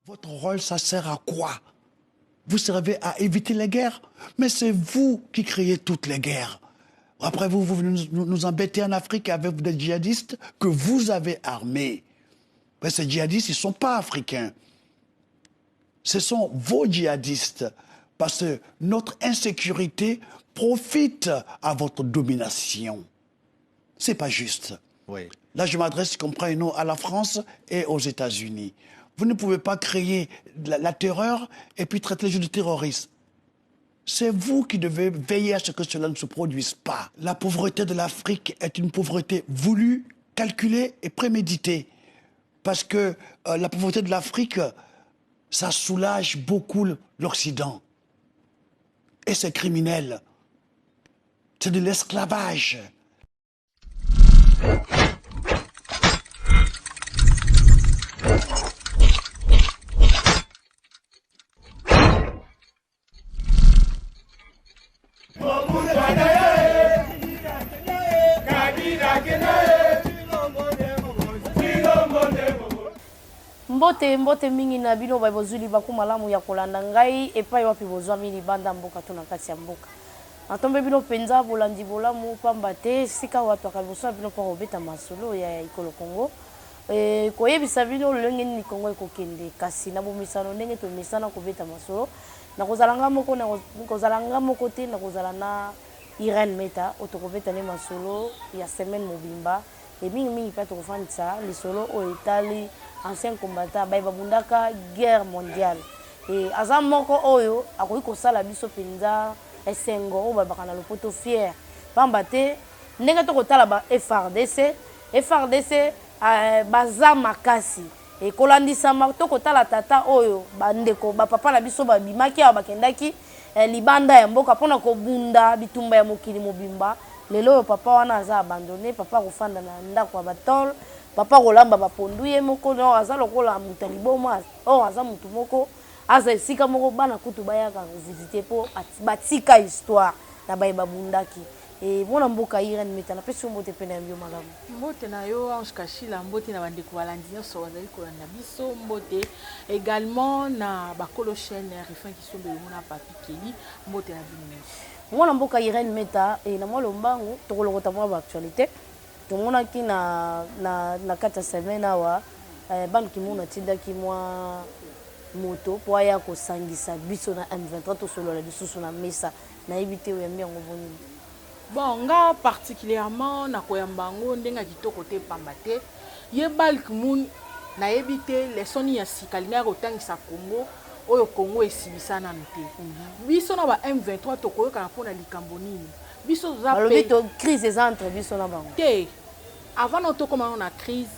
Votre rôle, ça sert à quoi Vous servez à éviter les guerres, mais c'est vous qui créez toutes les guerres. Après vous, vous venez nous, nous embêter en Afrique avec des djihadistes que vous avez armés. Mais ces djihadistes, ils ne sont pas africains. Ce sont vos djihadistes. Parce que notre insécurité profite à votre domination. C'est pas juste. Oui. Là, je m'adresse, comprenez-nous, à la France et aux États-Unis. Vous ne pouvez pas créer la, la terreur et puis traiter les gens de terroristes. C'est vous qui devez veiller à ce que cela ne se produise pas. La pauvreté de l'Afrique est une pauvreté voulue, calculée et préméditée. Parce que euh, la pauvreté de l'Afrique, ça soulage beaucoup l'Occident. Et c'est criminel. C'est de l'esclavage. Mbote, mbote mingi na bino baye bozwi libaku malamu ya kolanda ngai epai wapi bozwami libanda mboka to na kati ya mboka. Natombe bino mpenza bolandi bolamu pamba te esika awa twaka liboso na bino mpo kobeta masolo ya ekolo Congo e koyebisa bino lolenge nini Congo ekokende kasi na bomesano ndenge tomesana kobeta masolo nakozala nga moko nakozala nga moko te nakozala na Irène Meta oyo tokobeta nde masolo ya semaine mobimba e mingi mingi mpe tokofandisa lisolo oyo etali ancien combattant baye babundaka guerre mondiale e aza moko oyo akoki kosala biso mpenza esengo oyo balobaka na lopoto fier pamba te ndenge tokotala ba FARDC FARDC eh, baza makasi e kolandisama tokotala tata oyo bandeko bapapa na biso babimaki awa bakendaki eh, libanda ya mboka mpona kobunda bitumba ya mokili mobimba lelo oyo papa wana aza abandonné papa akofanda na ndako ya batole papa akolamba bapondu ye moko no aza lokola moto ya liboma or aza motu moko aza esika moko bana kutu bayaka kovisite mpo batika histoire na baye babundaki e mwana mboka Irène Meta napesi yo mbote mpe nayambi yo malamu. Mbote na yo Ange Kashila, mbote na bandeko balandi nyonso bazali kolanda biso, mbote également na bakolo chaîne Rifin Kisombe elongo na Papi Kelly, mbote na bino nyonso. Mwana mboka Irène Meta e na mwa lombangu tokolokota mwa ba actualité tomonaki na, na, na kati ya semaine awa eh, Ban Ki-moon atindaki mwa moto mpo aya kosangisa biso na M23 tosolola lisusu na mesa nayebi te oyambi yango boni? Bon nga particulièrement nakoyamba yango ndenge ya kitoko te pamba te ye Balk Moon nayebi te leçon nini ya sika alingaki kotangisa Congo oyo Congo esibisa nanu te. Biso na ba M23 tokoyokana pona likambo nini? Biso toza Balobi to crise eza entre biso na bango. Te avant nanu tokoma nanu na crise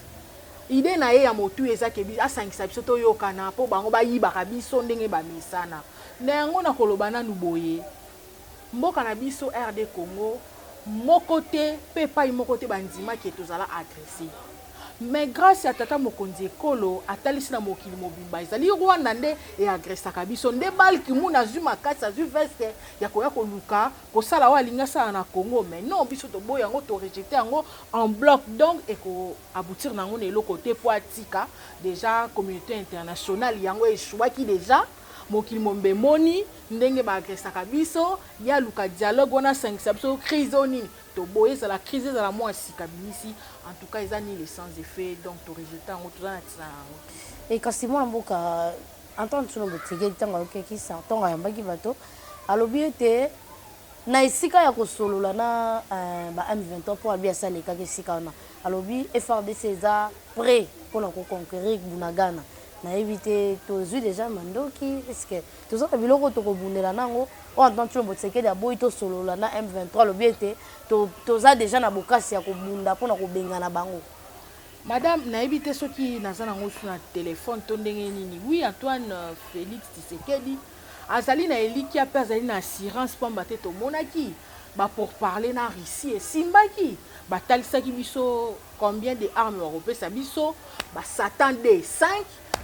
idee na ye ya motuya eza ke asangisa biso toyokana po bango bayibaka biso ndenge bamesana. Na yango nakoloba nanu boye Mboka na biso RD Congo moko te pe epayi moko te bandima ke tozala agresse. Mais grace ya tata mokonzi ekolo atalisi na mokili mobimba ezali Rwanda nde e agressaka biso nde Ban Ki-moon azui makasi azui veste ya koya koluka kosala oyo alingi asala na Congo mais non biso toboyi yango to rejete yango en bloc donc eko aboutir na yango na eloko te po atika dejà communaute internationale yango echouaki dejà Mokili mobimba emoni ndenge ba agressaka biso, ye aluka dialogue wana asangisa biso crise oyo nini? Toboyi ezala crise ezala mua sika abimisi en tout cas eza nul et sans effet donc to rejete yango toza na tina na yango te. Et kasi mwana mboka Antoine Tshilombo Tshisekedi tango ayokaki ntango ayambaki bato alobi ete na esika ya kosolola na ba M23 mpo alobi asi alekaki esika wana alobi FARDC eza près mpona ko conquerir Bunagana Nayebi te tozui dejà mandoki est ce que toza na biloko oyo tokobundela nango oyo Antoine Tshilombo Tshisekedi aboyi tosolola na M23 alobi ete toza dejà na bokasi ya kobunda pona kobengana bango. Madame nayebi te soki naza nango lisusu na telephone to ndenge nini oui Antoine Felix Tshisekedi azali na elikya pe azali na assurance pamba te tomonaki ba pourparlers na Russie esimbaki batalisaki biso Combien de armes bakopesa biso? Ba satan D5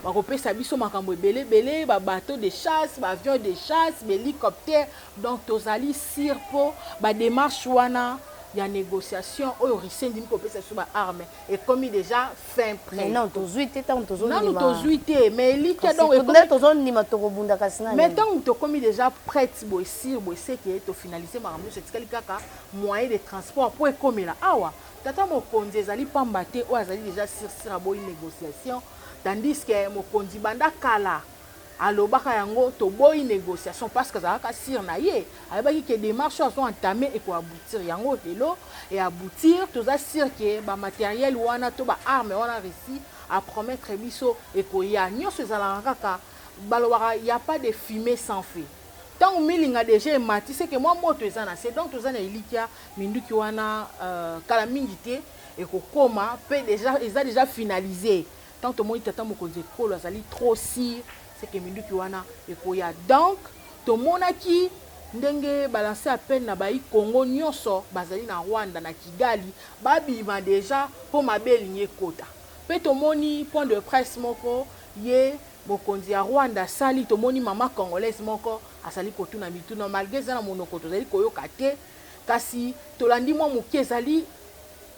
bakopesa biso makambo ebele ebele, ba bateaux de chasse, ba avions de chasse, ba helicoptères. Donc tozali sur po ba demarches wana. Ya négociation oyo Russie endimi kopesa biso baarmes ekomi déjà fin prêt. Mais non, tozwi te. Ntango Nanu tozondima tozwi te, mais elikya donc nde tozondima, tokobunda kasi na Mais ntango tokomi déjà prête boye, sûr boye, seke tofinalize makambo nyonso, etikali kaka moyen de transport mpo ekomela awa. Tata mokonzi ezali pamba te oyo azali déjà sûr sûr, aboyi négociation, tandis que mokonzi banda kala alobaka yango: toboyi négociation, parce que azalaka sûr na ye, ayebaki ke démarche oyo azo entame ekoaboutir. Yango lelo eaboutir. Toza sûr ke bamatériel wana to baarme wana Russie apromettre biso ekoya. Nyonso ezalaka kaka, balobaka ya pas de fumée sans feu. Ntango milinga déjà emati, seke mwa moto eza na se. Donc toza na elikya, minduki wana kala mingi te ekokóma mpe déjà eza déjà finalisé. Tant tomoni tata mokonzi ekolo azali trop sûr, seke minduki wana ekoya. Donc tomonaki ndenge balance appel na bayi Congo nyonso bazali na Rwanda, na Kigali, babima déjà mpo mabe elingi ekota. Mpe tomoni point de presse moko ye mokonzi ya Rwanda asali. Tomoni mama congolaise moko azali kotuna mituna, malgré eza na monoko tozali koyoka te, kasi tolandi mwa moke, ezali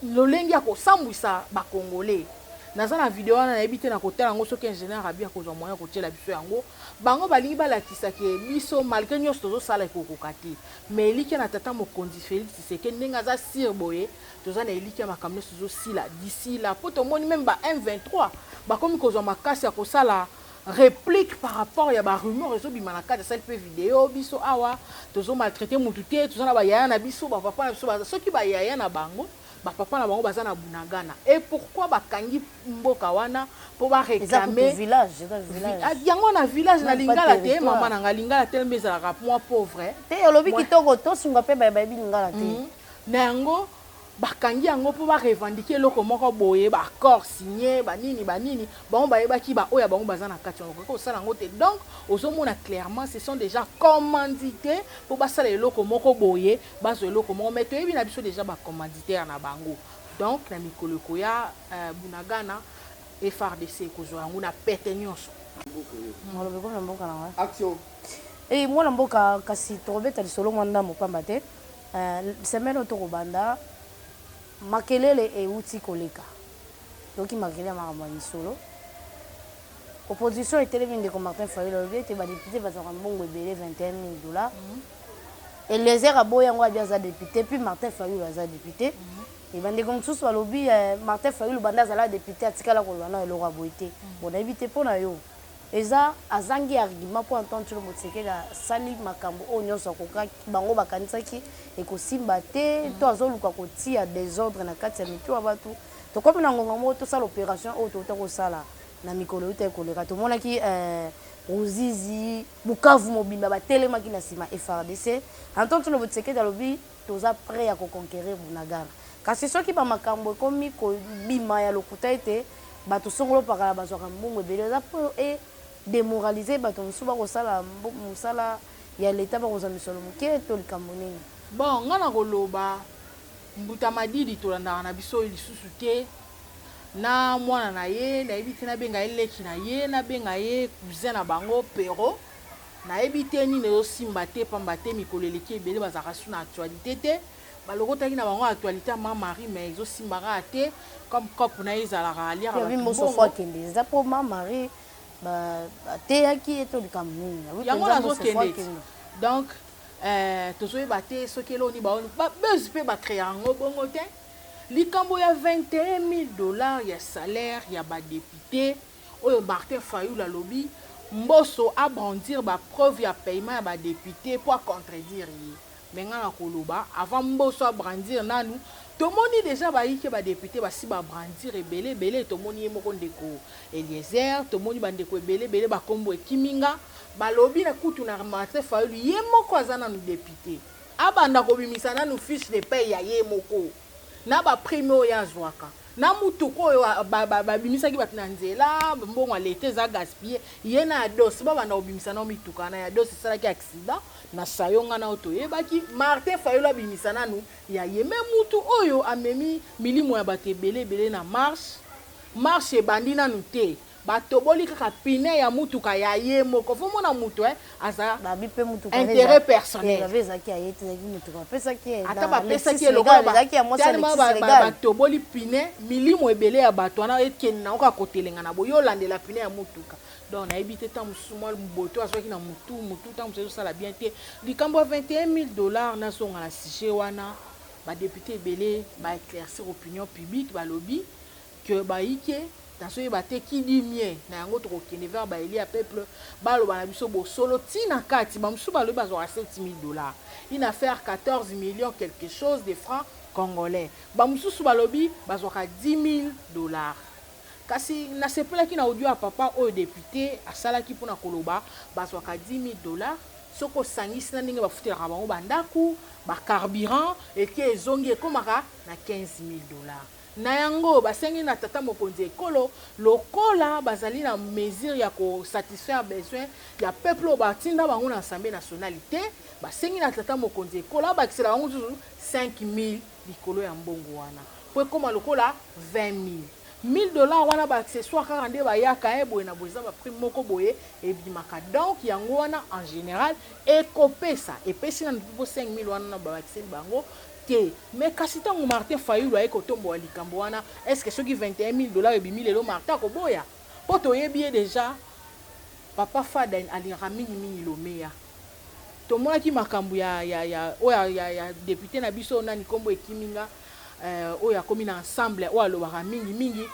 lolenge ya kosambwisa Bakongolais. Naza na video wana, nayebi te na kotala yango soki ingénieur abi akozwa moyen ya kotiela biso yango. Bango balingi balakisa ke biso, malgré nyonso tozosala, ekokoka te. Mais elikya na tata mokonzi Félix Tshisekedi, ndenge aza sûr boye, toza na elikya makambo nyonso ezosila d'ici là, mpo tomoni même ba M23 bakomi kozwa makasi ya kosala réplique par rapport ya barumeur ezobima na kati. Asali mpe video: biso awa tozomaltraite mutu te, toza na bayaya na biso, bapapa na biso baza. Soki bayaya na bango, bapapa na bango baza na Bunagana, et pourquoi bakangi mboka wana mpo baréclame Village, eza village. Yango na village na lingala te, mama na nga, lingala telemi ezalaka mwa pauvre. Te, olobi kitoko, tosunga mpe bayebi lingala te. Na yango bakangi yango mpo barevendiquer eloko moko boye, baaccord signé, banini banini. Bango bayebaki baoyo ya bango baza na kati yango, koki kosala yango te. Donc ozomona clairement, ce sont déjà commandité mpo basala eloko moko boye, bazwa eloko moko. Mais toyebi na biso déjà bacommanditaire na bango. Donc na mikolo ekoya, Bunagana, FARDC ekozwa yango na pete nyonso. Maloba ekomi na mboka na ngai. Action. E mwana mboka, kasi tokobeta lisolo mwa ndambo, pamba te semaine oyo tokobanda, makelele euti koleka. Toyoki makelele ya makambo ya misolo. Opposition etelemi. Ndeko Martin Fayulu alobi ete badéputé bazwaka mbongo ebele, 21 000 dollars. Eliezer aboyi yango, abi aza député, puis Martin Fayulu aza député. E bandeko mosusu balobi Martin Fayulu, banda azala député, atikala koloba na eloko aboyi te. Bon, nayebi te mpo na yo, eza azangi argument mpo Antoine Tshilombo Tshisekedi asali makambo oyo nyonso akokaki, bango bakanisaki ekosimba te, to azoluka kotia désordre na kati ya mitu ya bato. Tokomi na ngonga moko tosala opération oyo touta kosala na mikolo euta ekoleka. Tomonaki Ruzizi, Bukavu mobimba batelemaki na nsima FARDC. Antoine Tshilombo Tshisekedi alobi toza prêt ya koconquérir Bunagana, kasi soki bamakambo ekomi kobima ya lokuta ete bato songolo pakala bazwaka mbongo ebele, eza mpo e démoraliser bato mosusu bakosala mosala ya leta, bakozwa misolo moke, to likambo nini? Bon, nga na koloba, mbuta Madidi tolandaka na biso oyo lisusu te na mwana na ye. Nayebi te nabenga ye leki na ye, nabenga ye cousin na bango pero, nayebi te nini ezosimba te, pamba te mikolo eleki ebele bazalaka su na actualité te. Balokotaki na bango actualité ya ma Marie, mais ezosimba kaka te, comme cope na ye ezalaka aliaka bato mbongo. Akende eza mpo ma Marie bateyaki ye to likambo nini? Yango nazokende. Donc tozoyeba te soki eloni baoni babese mpe bacréa yango bongo te. Likambo ya 21 000 dollars ya salaire ya badéputé oyo Martin Fayulu alobi, Mboso abrandir bapreuve ya paiement ya badéputé mpo acontredire ye. Me ngai na koloba, avant Mboso abrandir nanu, tomoni déjà bayike badéputé basi babrandir ebele ebele. Tomoni ye moko ndeko Eliezer, tomoni bandeko ebele ebele, bakombo ekiminga. Balobi na kutu na Martin Fayulu, ye moko aza nanu député, abanda kobimisa nanu fiche de paie ya ye moko na baprime oyo azwaka na mutuka oyo babimisaki bato na nzela. Mbongo ya leta eza gaspillé. Ye na Ados babanda kobimisa nao mituka na ya Ados esalaki accident na sayo. Nga na oyo toyebaki, Martin Fayulu abimisa nanu ya ye. Me mutu oyo amemi milimo ya bato ebele ebele na marche, marche ebandi nanu te. Batoboli kaka pneu ya mutuka ya ye moko. Faut mona mutu eh, aza Babi mpe mutuka intérêt personnel. Babi ezalaki ya ye te, ezalaki mutuka bapesaki ye ata na bapesaki Alexis ye lokola Legal, ezalaki ya mwasi ya telema Alexis Legal. batoboli pneu, milimo ebele ya bato wana ekende nango kaka kotelenga na boye, olandela pneu ya mutuka. Donc nayebi te, ntango mosusu mwa boto azwaki na mutu mutu, ntango mosusu ezosala bien te. Likambo ya 21 000 $, nazonga na sujet wana. Badéputé ebele baéclaircir opinion publique, balobi ke bayike nazoyeba te qui dit mieux. Na yango tokokende vers baélus ya peuple, baloba na biso bosolo ntina kati. Bamosusu balobi bazwaka 7 000 $, une affaire 14 millions quelque chose de francs congolais. Bamosusu balobi bazwaka 10 000 $. Kasi nasepelaki na audio ya papa oyo député asalaki mpona koloba bazwaka 10 000 $. Soki osangisi na ndenge bafutelaka bango bandako, bacarburant eke ezongi, ekomaka na 15 000 $. Na yango basengi na tata mokonzi ekolo, lokola bazali na mesure ya kosatisfaire besoin ya peuple oyo batinda bango na Assemblée nationale te, basengi na tata mokonzi ekolo abakisela bango lisusu 5 000 likolo ya mbongo wana, po ekóma lokola 20 000. 1000 $ wana, baaccessoire kaka nde bayaka ye boye na boye, eza baprime moko boye ebimaka. Donc yango wana en général ekopesa, epesi nanu mpo 5 000 wana na babakiseli bango te. Mais kasi ntango Martin Fayulu aye kotombola likambo wana, est ce que soki 21 000 $ ebimi lelo, Martin akoboya? Mpo toyebi ye déjà, papa Fada alingaka mingimingi lomeya. Tomonaki makambo ya oyo ya député na biso nani, nkombo ekiminga, oyo akomi na Ensemble, oyo alobaka mingimingi.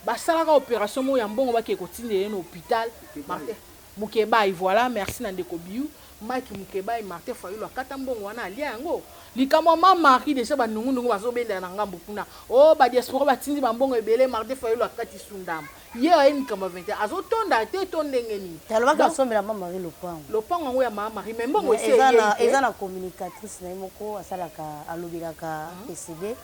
Basalaka opération moko ya mbongo, bakee kotindela ye na hôpital, Martin Mukebai. Voilà, merci na ndeko Biu Mike Mukebai. Martin Fayulu akata mbongo wana, alia yango. Likambo ya ma Marie, déjà banungunungu bazobendela na ngambo kuna o badiaspora batindi bambongo ebele. Martin Fayulu akati sundambo, ye aye likambo ya 21, azotonda te to ndenge nini? Alobaki asombela ma Marie lopango. Lopango yango ya ma Marie, mais mbongo esi eza na communicatrice na ye moko asalaka, alobelaka PCD,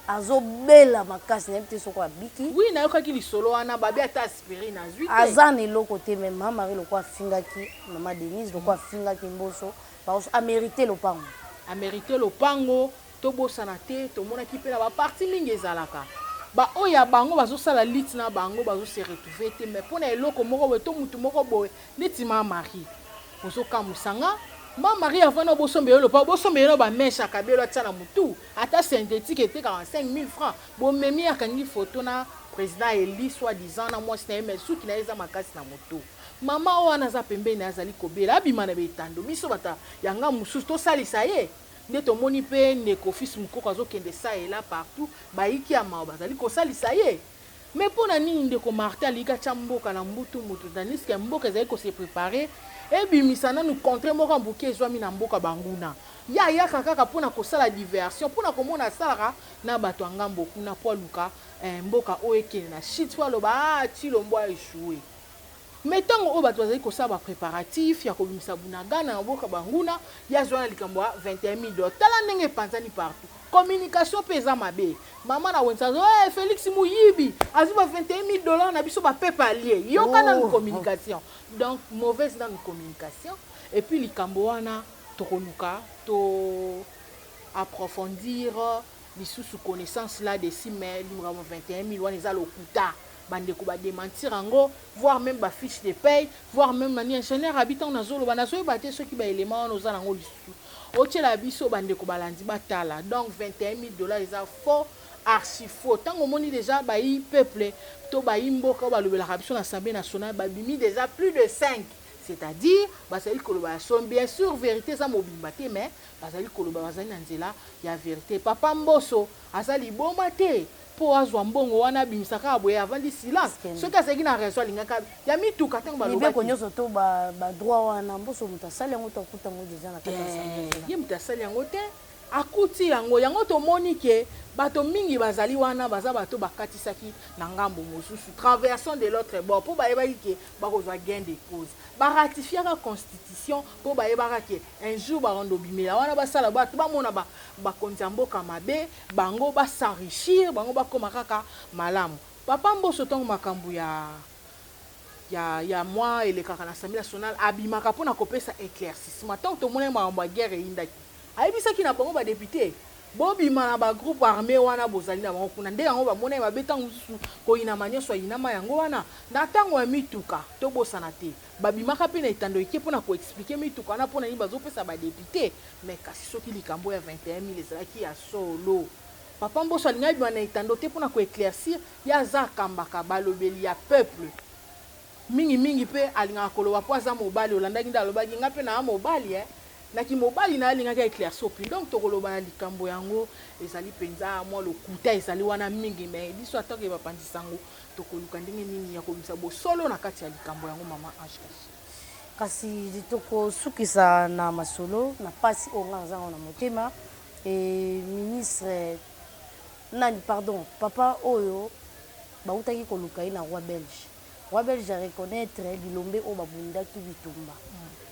azobela makasi, nayebi te soko abiki. Oui, nayokaki lisolo wana, babi ata aspirine azwi te. Aza na eloko te. Mais ma Marie, lokola afingaki mama Denise, lokola afingaki Mboso, amérité lopango. Amérité lopango. Tobosana te, tomonaki mpe na baparti mingi ezalaka baoyo ya bango bazosala lite na bango, bazose retrouve te. Mais mpona eloko moko boye to mutu moko boye neti ma Marie, ozokamwisanga. Ma Marie avanda, bosombela lopango, bosombela bamèches, akabelo atia na motu, ata synthétique etekaka 5000 francs. Bomemi, akangi photo na président élu soi disant na mwasi na ye, mais suki na ye eza makasi na motu. Mama oyo wana aza pembeni, azali kobela, abima na betando. Biso bato yanga mosusu tosalisa ye. Nde tomoni mpe ndeko fils Mokoko azokende saela partout, bayiki ya mawa bazali kosalisa ye. Mais mpo na nini ndeko Martin alingi atya mboka na mbutu mutu, tandis que mboka ezali kose préparer ebimisa nanu contre moko ya mbuki ezwami na mboka banguna? Ye ayaka kaka mpona kosala diversion, mpona komona asalaka na bato ya ngambo kuna, mpo aluka mboka oyo ekende na shit, mpo aloba: "Ah, Tshilombo a échoué." Mais ntango oyo bato bazali kosala bapréparatif ya kobimisa Bunagana na mboka banguna, ye azwa na likambo ya 21 000 $. Tala ndenge epanzani partout. Communication mpe eza mabe. Mama na wenza: "Hey, Félix moyibi, azwi ba 21 000 $ na biso, bapepe alie." Yoka nanu. Communication donc mauvaise nanu communication. Et puis likambo wana tokoluka to approfondir lisusu connaissance là-dessus. Mais likambo 21 000 wana eza lokuta. Bandeko badémentir yango, voire même bafiche de paye, voire même nani, ingénieur abi. Ntango nazoloba, nazoyeba te soki baélément wana oza nango lisusu, otiela biso, bandeko balandi batala. Donc 21 000 $ eza faux, archi faux. Ntango omoni déjà bayi peuple to bayi mboka oyo balobelaka biso na Assemblée nationale babimi déjà plus de 5, c'est-à-dire bazali koloba ya solo. Bien sûr, vérité eza mobimba te, mais bazali koloba, bazali na nzela ya vérité. Papa Mboso aza liboma te mpo azwa mbongo wana, abimisa kaka boye, avandi silence. Soki azalaki na raison, alingaka ya mituka ntango mibeko nyonso to badroit wana. Mboso moto asali yango to akuta yango déjà na kati ya Ye moto asali yango te, akuti yango. Yango tomoni ke bato mingi bazali wana, baza bato bakatisaki na ngambo mosusu, traversant de l'autre bord, mpo bayebaki ke bakozwa gain de cause. Baratifiaka constitution mpo bayebaka ke un jour bakondo bimela wana, basala bato bamona bakonzi ya mboka mabe, bango bas'enrichir, bango bakóma kaka malamu. Papa Mboso, ntango makambo ya mwa elekaka na Assemblée nationale, abimaka mpona kopesa éclaircissement. Ntango tomonaki makambo ya guerre eyindaki, ayebisaki na bango badéputé. Bobima na ba groupe arme wana bozali na bango kuna nde yango bamona ye mabe ntango mosusu koyinama nyonso ayinama yango wana na ntango ya mituka. Tobosana te, babimaka mpe na etando eke mpo na koexpliquer mituka wana mpo na nini bazopesa badéputés. Mais kasi soki likambo ya 21 000 ezalaki ya solo, papa Mboso alingaki bima na etando te mpo na koéclaircir. Ye aza akambaka balobeli ya peuple mingimingi mpe alingaka koloba mpo aza mobali. Olandaki nde alobaki nga mpe naa mobali, eh. Naki mobali na ye alingaki aéclaircir opinion. Donc tokoloba na likambo yango ezali mpenza mwa lokuta ezali wana mingi, mais biso atake bapanzi sango tokoluka ndenge nini ya kobimisa bosolo na kati ya likambo yango, mama Ange Kashi. Kasi tokosukisa na masolo na mpasi oyo nga naza na motema. E ministre nani, pardon, papa oyo bautaki koluka ye na roi belge, roi belge areconnaître bilombe oyo babundaki bitumba,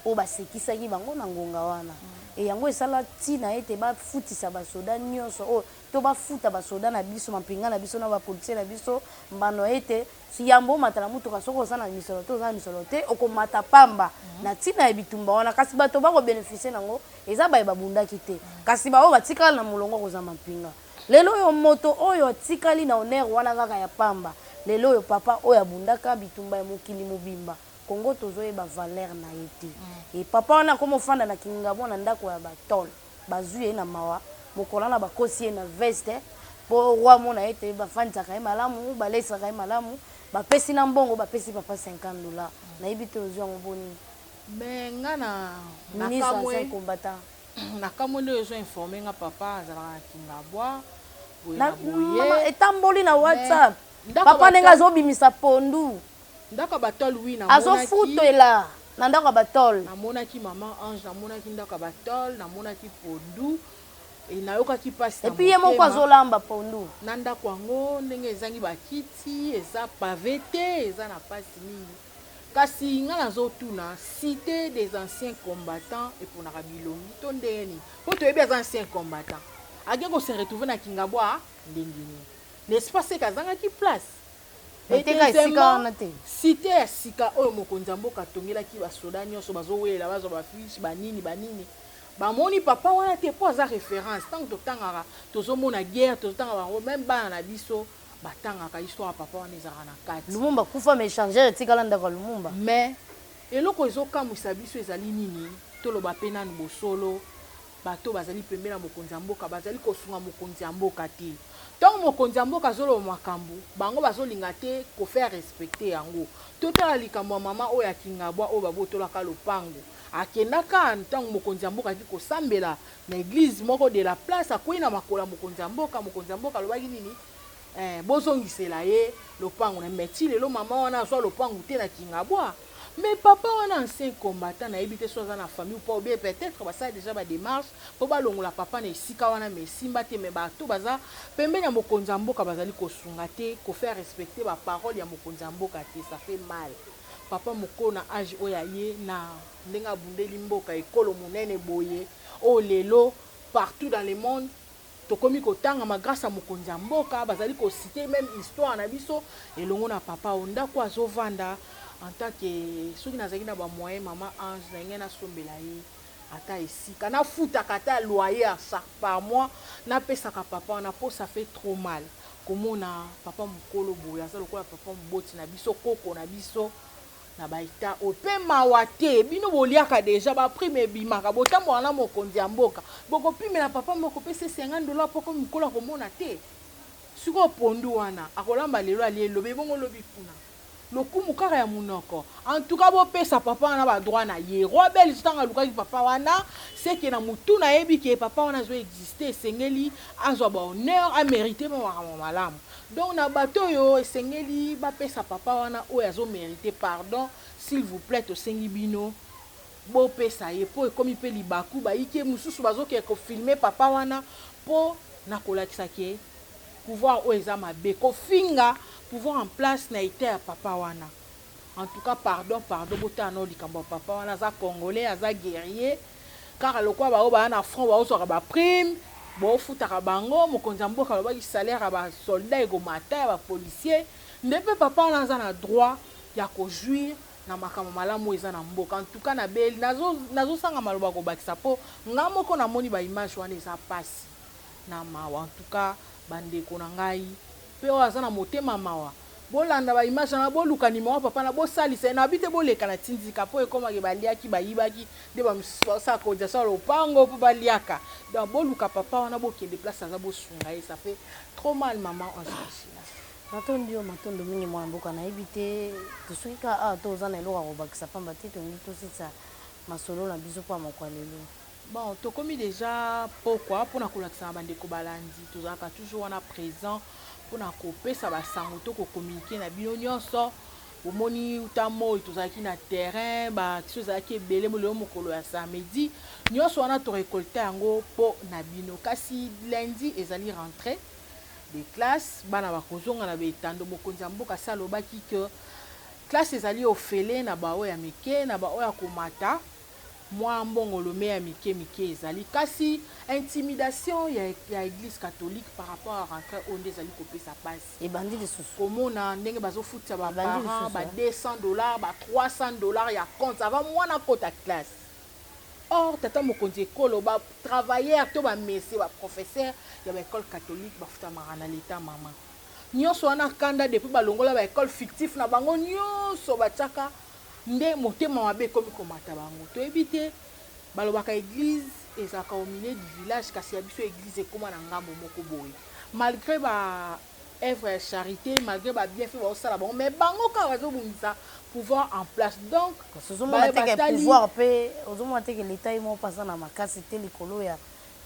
oyo basekisaki bango na ngonga wana. E yango esala ntina ete bafutisa basoda nyonso oyo to bafuta basoda na biso, mampinga na biso na bapolicier na biso mbano, ete yambo omata na mutuka, soki oza na misolo te, oza na misolo te, okomata pamba na ntina ya bitumba wana. Kasi bato bakobénéficier nango eza baye babundaki te, kasi baoyo batikala na molongo kozwa mampinga. Lelo oyo moto oyo atikali na honneur wana kaka ya pamba. Lelo oyo papa oyo abundaka bitumba ya mokili mobimba, Kongo tozoyeba valeur na ye te. E papa wana akoma ofanda na Kingabwa na ndako ya batole, bazwi ye na mawa. Mokolo wana bakosi ye na veste mpo roi amona ete bafandisaka ye malamu, balesaka ye malamu, bapesi na mbongo, bapesi papa 50 $. Nayebi te ozwi yango boni. Mais nga na ministre ancien combattant. Nakamwe nde ozo informe nga papa azalaka na Kingabwa boye na boye. Etamboli na WhatsApp, papa ndenge azobimisa pondu. Ndako ya batole, oui. Azofutela na ndako ya batole. Namonaki, mama Ange, namonaki ndako ya batole, namonaki pondu e nayokaki mpasi. Et puis ye moko azolamba pondu. Na ndako yango ndenge ezangi bakiti, eza pavé te, eza na mpasi mingi. Kasi nga nazotuna, cité des anciens combattants eponaka bilongi to ndenge nini? Mpo toyebi aza ancien combattant, ake kose retrouver na Kingabwa ndenge nini? N'est-ce pas seke azangaki place? Bateka esika wana te. Cité ya sika oyo mokonzi ya mboka atongelaki basoda nyonso bazowelela bazwa bafiche banini banini, bamoni papa wana te mpo aza référence. Ntango totangaka, tozomona guerre, tozotanga bango, même bana na biso batangaka histoire ya papa wana ezalaka na kati. Lumumba kufa, mais échangeur etikala ndako ya Lumumba. Mais eloko ezokamwisa biso ezali nini? Toloba mpe nanu bosolo, bato bazali pembeni ya mokonzi ya mboka bazali kosunga mokonzi ya mboka te. Ntango mokonzi ya mboka azoloba makambo, bango bazolinga te kofaire respecter yango. Totala likambo ya mama oyo akingabwa, oyo babotolaka lopango. Akendaka ntango mokonzi ya mboka aki kosambela na église moko de la place, akwei na makolo ya mokonzi ya mboka. Mokonzi ya mboka alobaki nini? Bozongisela ye lopango na mais ti lelo mama wana azwa lopango te na Kingabwa. Mais papa wana ancien combattant, nayebi te so aza na famille ou pas, ou bien peut-être basala déjà badémarche mpo balongola papa na esika wana, mais esimba te. Mais bato baza pembeni ya mokonzi ya mboka bazali kosunga te kofaire respecter baparole ya mokonzi ya mboka te. Ça fait mal, papa moko na age oyo aye na ndenge abundeli mboka, ekolo monene boye oyo lelo partout dans le monde tokomi kotangama grâce ya mokonzi ya mboka, bazali kociter même histoire na biso elongo na papa oyo. Ndako azovanda, en tant que soki nazalaki na bamoyen, mama Ange, na ngai nasombela ye ata esika nafutaka ata loyer chaque par mois, napesaka papa wana, mpo ça fait trop mal komona papa mokolo boye aza lokola papa moboti na biso, koko na biso, na baétat oyo mpe mawa te. Bino boliaka déjà baprime ebimaka, botamboka na mokonzi ya mboka, bokopimela papa moko pesa 50 $ mpo komi mokolo akomona te. Sikoyo pondu wana akolamba lelo, alie elobi ebongo lobi kuna, lokumu kaka ya monoko. En tout cas bopesa papa wana badroit na ye. Roi belge ntango alukaki papa wana, seke na motu nayebi ke papa wana azoexiste, esengeli azwa bahonneur, amérite mpe makambo malamu. Donc na bato oyo esengeli bapesa papa wana oyo azomérite, pardon, s'il vous plaît, tosengi bino bopesa ye, mpo ekomi mpe libaku. Bayike mosusu bazokende kofilmer papa wana mpo na kolakisa ke pouvoir oyo eza mabe, kofinga pouvoir en place na état ya papa wana. En tout cas, pardon, pardon, botala nao likambo ya papa wana. Aza congolais, aza guerrier. Kaka lokola bao baa na front, baozwaka baprime, bofutaka bango. Mokonzi ya mboka alobaki salaire ya basoldat ekomata, ya bapolicier nde mpe papa wana aza na droit ya kojouir na makambo malamu oyo eza na mboka. En tout cas nabeli, nazosanga maloba kobakisa, mpo nga moko namoni baimage wana, eza mpasi. na mawa. En tout cas bandeko na ngai pe oyo aza na motema mawa bolanda ba image wana, boluka numero ya papa na bosalisa ye. Nayebi te boleka na tindika po ekoma ke baliaki bayibaki nde ba misusu bazosala cotisation ya lopango po baliaka. Donc boluka papa wana bokende place aza bosunga ye, ça fait trop mal maman Ange Machina. Natondi yo matondo mingi mwana mboka, nayebi te tosuki kaka awa to oza na eloko ya kobakisa pamba te tolingi tosilisa masolo na biso mpo ya mokwa lelo. Bon tokomi dejà pokwa pona kolakisa na bandeko balandi tozalaka toujours wana present pona kopesa ba sango to ko communiquer na bino nionso. Bomoni uta moyi tozalaki na terrain ba action ezalaki ebele lelo mokolo ya samedi nionso wana to recolta yango po na bino. Kasi lundi ezali rentree de classe bana bakozonga na ba etando mokonzi ya mboka asi alobaki que classe ezali ofele na ba oyo ya mike na ba oyo ya komata. Mwa mbongo lome ya mike mike ezali kasi intimidation ya ya eglise catholique par rapport ya rentree oyo nde ezali kopesa pasi. Ebandi lisusu. Komona ndenge bazofutisa ba Ebandi parents lisusu ba hein. 200 dollars, ba 300 dollars ya compte avant mwana akota classe. Or tata mokonzi ekolo ba travailleurs to ba messieurs ba professeurs ya ba ecoles catholiques bafutamaka na l'etat mama. Nionso wana kanda depuis balongola ba ecoles fictifs na bango nionso batiaka Nde motema mabe ekomi komata bango. Toyebi te, balobaka eglise ezalaka au milieu du village kasi ya biso eglise ekoma na ngambo moko boye. Malgre ba oeuvres ya charite, malgre ba bienfaits bazosala bango mais bango kaka bazobundisa pouvoir en place. Donc Kasi ozomona baye te ke batali pouvoir pe, ozomona te ke l'etat ye moko pe aza na makasi te likolo ya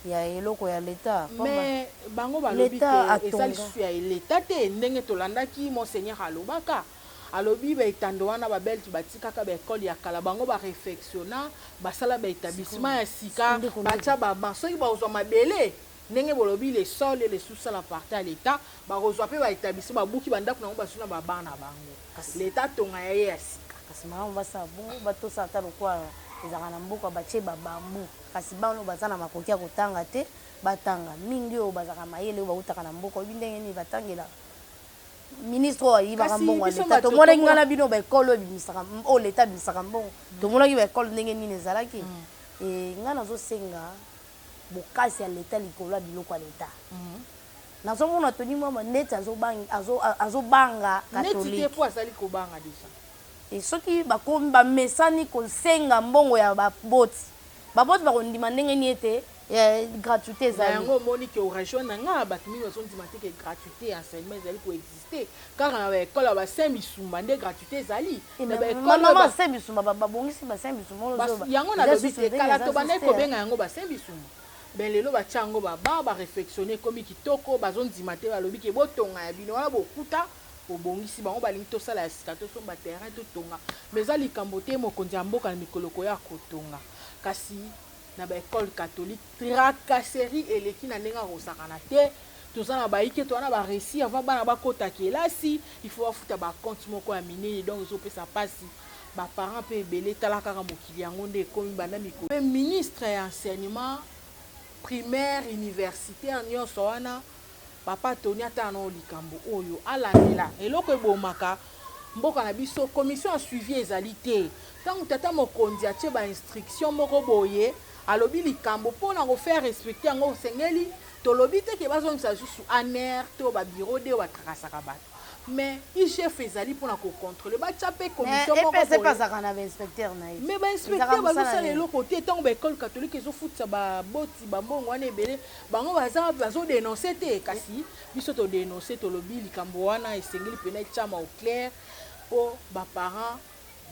ya eloko ya l'etat pamba Mais bango balobi l'etat ke eza atonga. lisusu ya l'etat te ndenge tolandaki monseigneur alobaka. Alobi ba etando wana ba belge batikaka ba ecole ya kala bango ba refectiona basala ba Sikoyo etablissement ya sika ndeko ndeko. batia ba banc soki bakozwa mabele ndenge bolobi le sol et le sous sol appartient à l'etat bakozwa pe ba etablissement babuki ba ndaku nango bazwi na ba banc na bango Kasi l'etat atonga ya ye ya sika. Kasi malamu basala bongo batosa ata lokola ezalaka na mboka batie ba bambou kasi bana oyo baza na makoki ya kotanga te batanga mingi oyo bazalaka mayele oyo bawutaka na mboka oyebi ndenge nini batangelaka Ministre oyo ayibaka Kasi mbongo ya biso l'etat bato tomonaki tokola ngai na bino ba ecole oyo ebimisaka oyo l'etat abimisaka mbongo tomonaki ba ecole ndenge nini ezalaki et ngai nazo senga bokasi ya l'etat likolo ya biloko ya l'etat nazo mona Tony Mwaba neti azo azo banga Neti te catholique po azali kobanga dejà. Et soki bakomi bamesani kosenga mbongo ya baboti baboti bakondima ndenge nini ete gratuite Na ezali. yango omoni que o rejoindre nga, batu mingi bazo ndima te que gratuite ya enseignement ezali ko exister. Kaka na ba ecoles ya ba Saint Bisumba nde gratuite ezali. Eh Na mais ba ecoles ma oyo maman ba Saint Bisumba ba babongisi ba Saint Bisumba wana Ba ozo loba yango eza nalobi susu te ndenge kala eza tobandaki susu te hein. kobenga yango ba Saint Bisumba. Mais lelo batia yango ba bancs, ba refectionner ekomi kitoko, bazo ndima te balobi que botonga ya bino wana bokuta bobongisi bango balingi tosala ya sika tosomba terrain totonga mais eza likambo te mokonzi ya mboka na mikolo ekoya akotonga kasi na ba ecole catholique tracasserie eleki na ndenge ya kosakana te toza na bayike toza na ba récit avant bana bakota kelasi il faut bafuta ba compte moko ya minene donc ezopesa mpasi ba parents mpe ebele tala kaka mokili yango nde ekomi banda mikolo mpe ministre ya enseignement primaire universitaire nyonso wana Papa Tony atala nao likambo oyo alandela eloko ebomaka mboka na biso commission ya suivi ezali te tango tata mokonzi atie ba instruction moko boye alobi likambo po na ko faire respecter yango osengeli tolobi te ke bazongisa lisusu ANR to ba bureau de oyo ba tracasaka bato mais IGF ezali pona ko controler batia pe Mais commission moko EPC pe boye azalaka na ba inspecteurs na ye. Mais ba Ezalaka inspecteurs mosala bazosala nini? eloko te tango ba ecole catholique ezofutisa ba boti ba mbongo wana ebele Bango baza wapi bazo denoncer te kasi biso to denoncer tolobi likambo wana esengeli pena etiama au clair po ba parents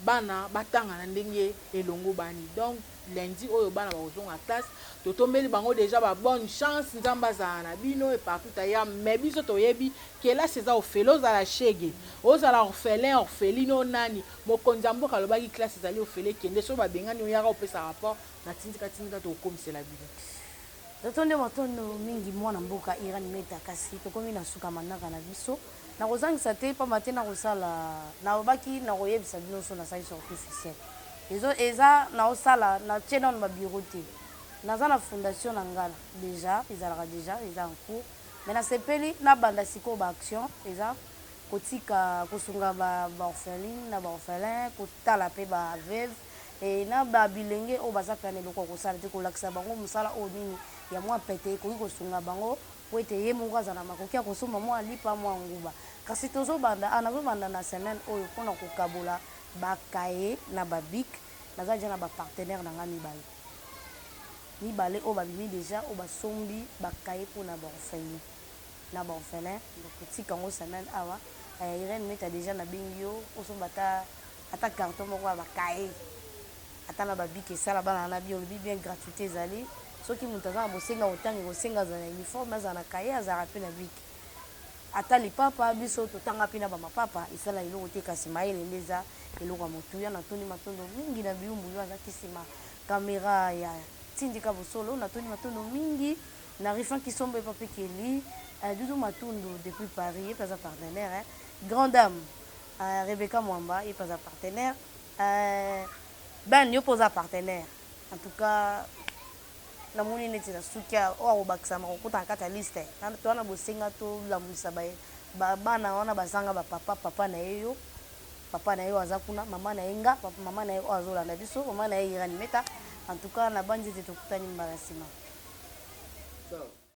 bana batanga na ndenge elongo bani donc lundi oyo bana bakozonga classe totombeli bango dejà ba bonne chance nzambe azala na bino et partout ailleurs mais biso toyebi kelasi eza ofele ozala chegue ozala orphelin orpheline o nani mokonzi ya mboka alobaki classe ezali ofele kende soki babengani yo yaka opesa rapport na tindika tindika tokokomisela bino. Totondi matondo mingi mwana mboka Irène Meta kasi tokomi na suka manaka na biso. Nakozangisa te pamba te nakosala nalobaki nakoyebisa bino so nasali sortie officielle. Ezo eza naosala natie nanu ba bureau te. Naza na fondation na nga dejà ezalaka dejà eza en cours mais nasepeli nabanda sikoyo ba action eza kotika kosunga ba orphelines na ba orphelins kotala pe ba veuves. E na ba bilenge oyo baza mpenza na eloko ya kosala te, kolakisa bango mosala oyo nini ya mwa pete ekoki kosunga bango mpo ete ye moko azala na makoki ya kosomba mwa lipa, mwa nguba. Kasi tozobanda, ah, nazobanda na semaine oyo mpo na kokabola ba cahiers na ba bic. Naza dejà na ba partenaires na ngai mibale. Mibale oyo babimi dejà, oyo basombi ba cahiers mpo na ba orphelins na ba orphelins. Donc totika yango semaine awa. Eh, Irène Meta dejà nabengi yo osomba ata ata carton moko ya ba cahiers ata na ba bic esala bana wana bien. Olobi bien, gratuite ezali. Soki moto aza na bosenga kotanga, ekosenga azala na uniforme, azala na cahier, azalaka mpe na bic. Ata lipapa, biso totanga mpe na ba mapapa, esala eloko te, kasi mayele nde eza eloko ya motuya. Natondi matondo mingi na Biyumbu oyo azalaki sima camera ya Tindika Bosolo. Natondi matondo mingi na Rifan Kisombo ye Papi Kelly, Doudou Matundu depuis Paris, ye mpe aza partenaire hein. Grande dame Rebecca Mwamba, ye mpe aza partenaire. Ben, yo mpe oza partenaire. En tout cas, namoni neti na suki oyo akobakisama kokota na kati ya liste. Toza na bosenga tolamwisa bana wana bazanga ba papa, papa na ye yo, papa na ye oyo aza kuna, mama na ye nga, mama na ye oyo azolanda biso, mama na ye Irène Meta. En tout cas, nabanzi ete tokutani mbala nsima.